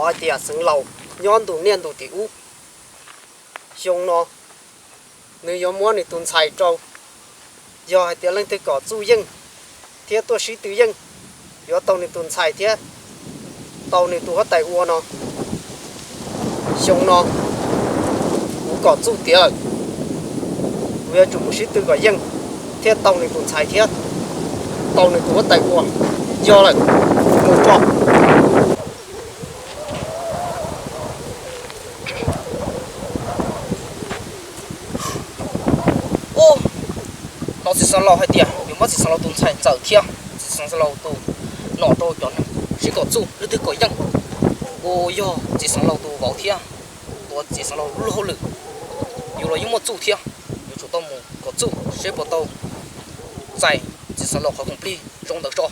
Hais tias xeev laus nyob ntu niaj ntu tim ub, xyoo no nws yuav muab nws tus ntxhais rau. Yog hais tias leej twg kom txuj yeej thiab tuaj sib tw yeej, yuav tau nws tus ntxhais thiab tau nws tus huab tais ua no. Xyoo no kuv kom txuj tiav lawm, kuv yuav tsum mus sib tw kom yeej thiab tau nws tus ntxhais thiab tau nws tus huab tais ua. Yog lawm, mus tso. Hnov txiv xeev laus hais tias yuav muab txiv xeev laus tus ntxhais ntxawm thiab txiv xeev laus tus nom rau cov neeg sib kom txuj, leej twg kom yeej, uas yog txiv xeev laus tus vauv thiab tuav txiv xeev laus lub hauj lwm. Yus los yeej muaj txuj thiab, yuav tsum tau mus kom txuj seb puas tau txais txiv xeev laus qhov khoom plig zoo ntawd tso.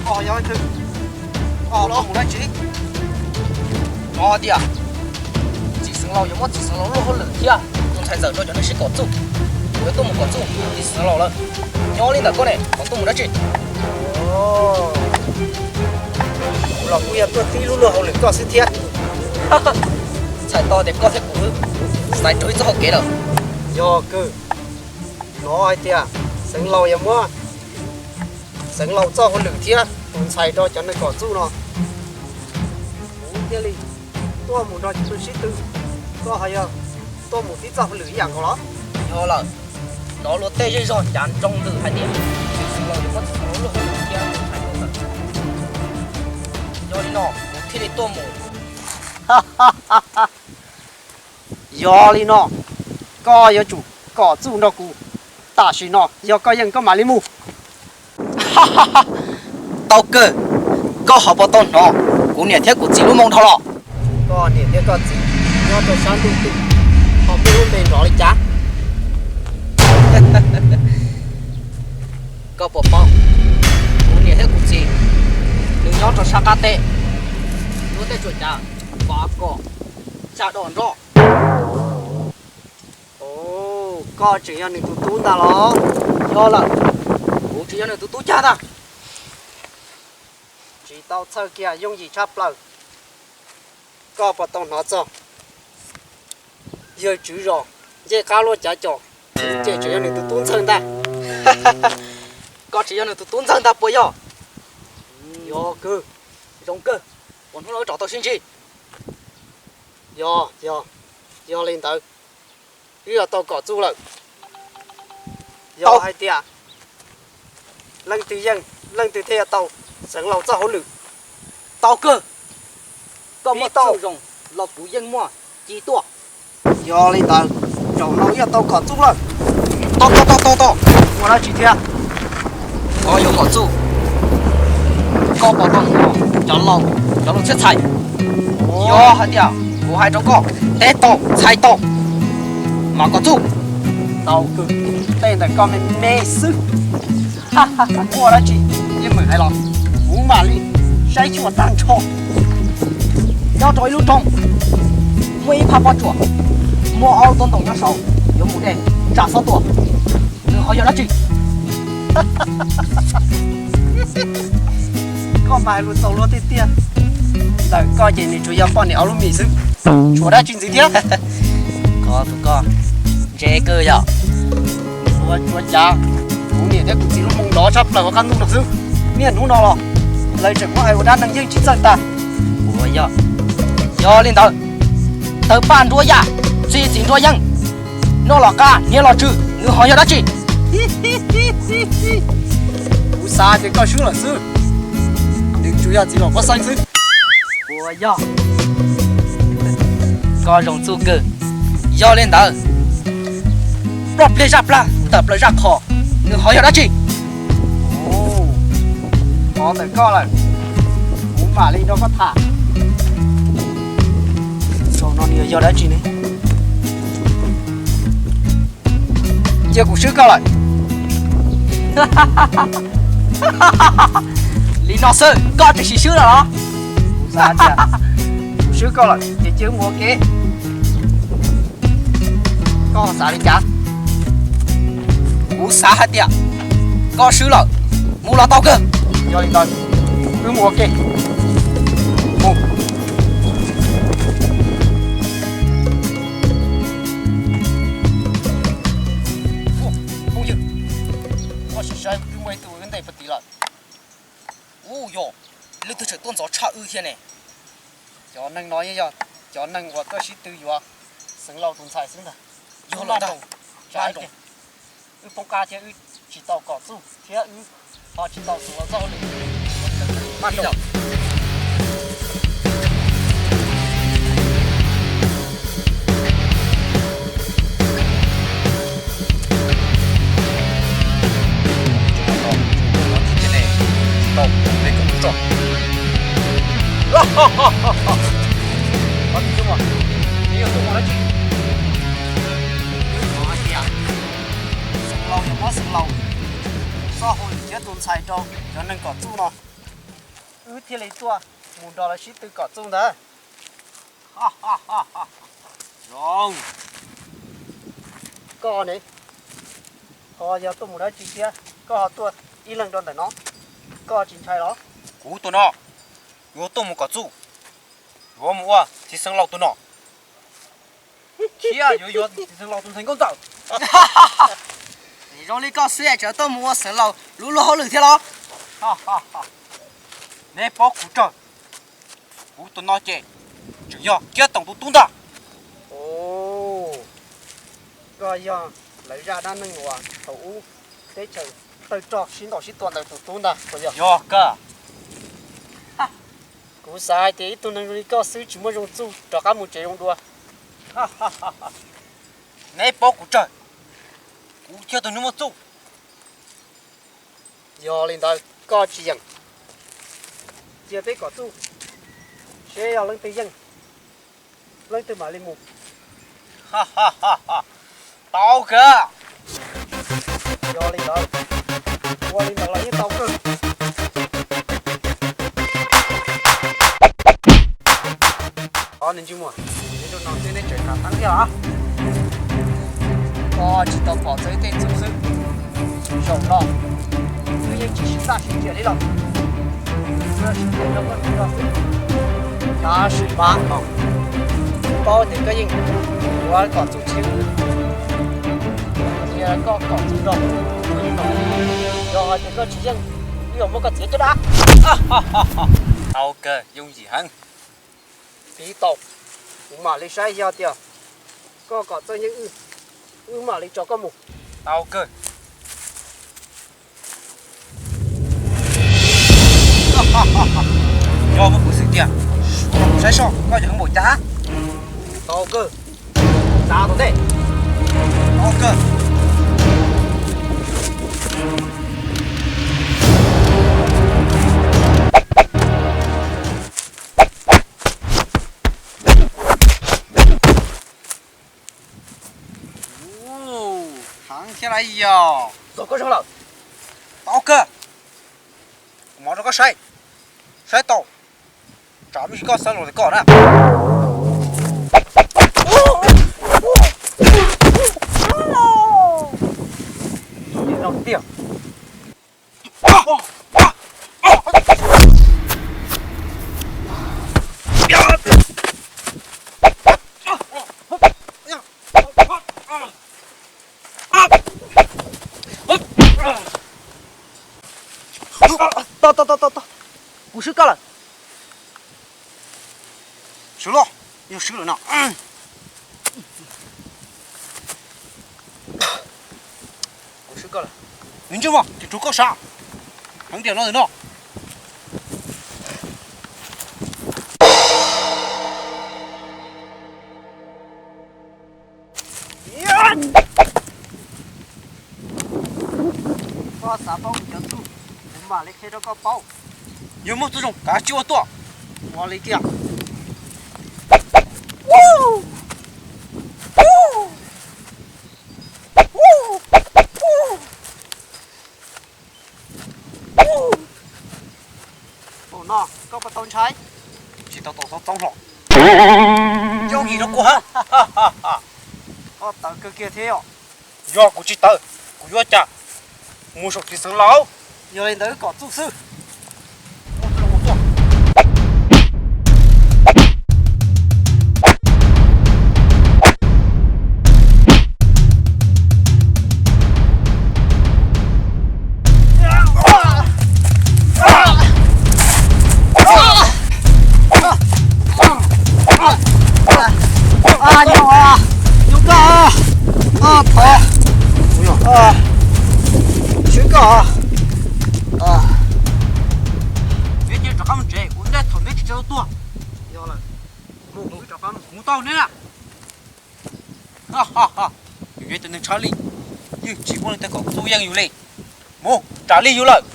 Koj yog leej twg? Koj los mus dab tsi? Hnov tias txiv xeev laus yuav muab txiv xeev laus lub hauj lwm thiab tus ntxhais ntxawm rau cov neeg sib kom txuj, kuv yuav tuaj mus kom txuj txiv xeev laus lawm. Nyob li ntawm koj ne, koj tuaj mus dab tsi? Kuv los kuj yog tuaj tib lub luag hauj lwm koj xwb thiab. Txhais tau tias koj thiab kuv xaiv raug ib txoj hau kev lawm. Yog kawg, hnov hais tias xeev laus yuav muab xeev laus txoj hauj lwm thiab tus ntxhais rau cov neeg kom txuj no, kuv thiaj li tuaj mus nrog cov neeg sib tw. Koj ho yog tuaj mus tib txoj hauj lwm ib yam nkaus los? Yog lawm, hnov luag tej zej zog cav nroo ntws hais tias txiv xeev laus yuav muab txiv xeev laus lub hauj lwm thiab tus ntxhais rau lawm. Yog li no kuv thiaj li tuaj mus. Yog li no, koj yuav tsum kom txuj nrog kuv. Tam sim no yog koj yeej koj mam li mus. Tau kawg, koj ho puas tau hnov kuv niam thiab kuv txiv lub moo dhau los? Koj niam thiab koj txiv nyob rau sab ntuj twg, ho muaj lub npe nrov li cas? Koj puas paub, kuv niam thiab kuv txiv nws nyob rau sab qab teb, lub teb tsuas cav, pov kom, tsa dom nroj. Koj tseem yog nws tus tub ntag los? Yog lawm, kuv tseem yog nws tus tub cag ntag. Tsis tau txhawj kiag, yooj yim tshaj plaws. Koj puas tau hnov txog yawg tswv zos ncej qab luaj cav cos, ces tseem yog nws tus tub ntxawg ntag. Koj tseem yog nws tus tub ntxawg ntag puas yog? Yog kawg, zoo kawg, uas hnub no wb rov tau sib ntsib. Yog, yog, yog li ntawd, wb yuav tau kom txuj lawm. Yog hais tias leej twg yeej, leej twg thiaj yuav tau xeev laus txoj hauj lwm. Tau kawg, koj muaj txuj zoo los kuv yeej muaj ci tuaj. Yog li ntawd, zaum no wb yuav tau kom txuj lawm. Tau, tau, tau, tau, tau. Ua dab tsi thiab? Koj yuav kom txuj, koj puas tau hnov cov laus, cov laus txhiaj txhais, yog hais tias kuv hais rau koj teb tau txhais tau, mam kom txuj. Tau kawg, tej ntawm koj me me xwb. Ua dab tsi, yeej meem hais los, kuv mam li saib xyuas tag nrho. Nyob rau ib lub roob, muaj ib phab pob tsuas, muaj ob lub tub ntoos nyob saud, yuav mus de, tsam xob tua. Nws ho yog dab tsi? Koj mas hais lus txaus luag tiag tiag. Ntawm koj ces nws tsuas yog poj niam ob lub mis xwb, tshuav dab tsi ntxiv thiab? Koj tus koj ntse kawg yog. Tsuav, tsuav cas kuv niam thiab kuv txiv lub moo nrov tshaj plaws hauv qab ntuj no xwb. Niaj hnub no los lawv tseem muab hais ua dab neeg yeej tsis txawj tag. Ua yog, yog li ntawd, tawg paj nruab yaj, txi txiv nruab yeeb, noj los qab hniav los tsw, nws ho yog dab tsi? Kuv xav tias koj swb lawm xwb, nws tsuas yog txiv los pob xeeb xwb. Ua yog, koj zoo txuj kawg. Yog li ntawd, ploj pliag zaj plab tawm plaws zaj qhos, nws ho yog dab tsi? Hnov ntawm koj lawm, kuv mam li nrog koj tham. Zaum no nws yog dab tsi ne? Cia kuv swb koj lawm. Li no xwb koj tseem sim swb lawm los? Kuv xav tias kuv swb koj lawm ces cia wb mus ua ke. Koj xav li cas? Kuv xav hais tias koj swb lawm, Mus los tau kawg. Yog li ntawd, wb mus ua ke. Mus. Phooj ywg, koj sim saib wb muaj ib tug wb ntej pem tid lawm. Ub, yog leej twg tseem tuaj ntxov tshaj wb thiab ne. Cov neeg no yeej yog cov neeg uas tuaj sib tw yuav Xeev Laus tus ntxhais xwb ntag. Yog los ntag. Wb poob qab thiab wb tsis tau kom txuj thiab wb ho tsis tau tus uas txoj hauj lwm. Maj nroos. Xeev Laus yog muab Xeev Laus txoj hauj lwm thiab tus ntxhais rau cov neeg kom txuj no, wb thiaj li tuaj mus nrog lawv sib tw kom txuj ntag. Zoo. Koj ne, ho yog tuaj mus dab tsi thiab koj ho tuaj ib leeg rau ntawm no, koj tsis ntshai los? Kuv tus no yuav tuaj mus kom txuj, yuav mus ua txiv Xeev Laus tus nom, thiab yuav yuav txiv Xeev Laus tus ntxhais nkauj ntxawm. Zoo li koj xwb es tseem tuaj mus ua Xeev Laus lub luag hauj lwm thiab los? Neb paub kuv tsawg? Kuv tus no ces tseem yog Kiab Toom tus tub ntag. Koj yog lawv zaj dab neeg uas thaum ub teb chaws tawg rog sib ntaus sib tua ntawd tus tub ntag puas yog? Yog kawg. Kuv xav hais tias ib tug neeg zoo li koj xwb tsis muaj zoo txuj, rov qab mus tsev zoo dua. Neb paub kuv tsawg? Kuv yog tus neeg muaj txuj. Yog li ntawd koj tsis yeem, cia peb kom txuj seb yog leej twg yeej, leej twg mam li mus. Tau kawg. Yog li ntawd, ua li ntawd los yeej tau kawg. Ob niag ntsej muag, neb rau no xwb neb tseem khav theeb thiab los? Koj tsis tau pom txog ib tej txuj xwb. Zaum no wb yeej tsis sib ntaj sib riam li lawm, wb sib riam rau koj tus no xwb. Tab sis mas kuv paub tias koj yeej yuav kom txuj tshiab, cia koj kom txuj nrog kuv tus tub no, yog hais tias koj tsis yeej, wb yuav muab koj txiav caj dab. Tau kawg, yooj yim heev. Piv tau, kuv mam li saib yog tias koj kom txawj yeej wb, wb mam li tso koj mus. Tau kawg. Yog muaj kuv xwm tiag, saib soj koj yuav heev npaum cas. Tau kawg. Xav tom ntej. Tau kawg. Heev thiab lawm yog. Txog koj zoo lawm. Tau kawg. Kuv mov rau koj saib, saib tau, tsam muaj ntsis koj xav los li koj na. Tiag. Tau, tau, tau, tau, tau. Kuv swb koj lawm. Swb los, yog swb lawm no. Kuv swb koj lawm. Nws ntsej muag, tsis rub koj sav. Heev tiag no ntawm no. Koj xav paub kuv cov txuj, kuv mam li qhia rau koj paub. Yog muaj txuj zoo kav tsij ua tuaj. Ua li kiag. Thaum no koj puas tau ntshai? Tsis tau tau txhob txoob hlo. Yooj yim rau kuv hab. Koj tawv kawg kiag thiab yom. Yog kuv tsis tawv, kuv yuav cas mus saum txiv xeev laus. Yog li ntawd kom txuj xwb. Nyob koj, thov, swb koj. Neb cia li rov qab mus tsev, kuv neb thaum neb tsis tsa tuaj. Yog lawm, mus tau neb na. Yus yog tus neeg tshaj lij, yeej tsis muaj leej twg kom txuj yeej yus li. Mus, tsam lij yus lawm.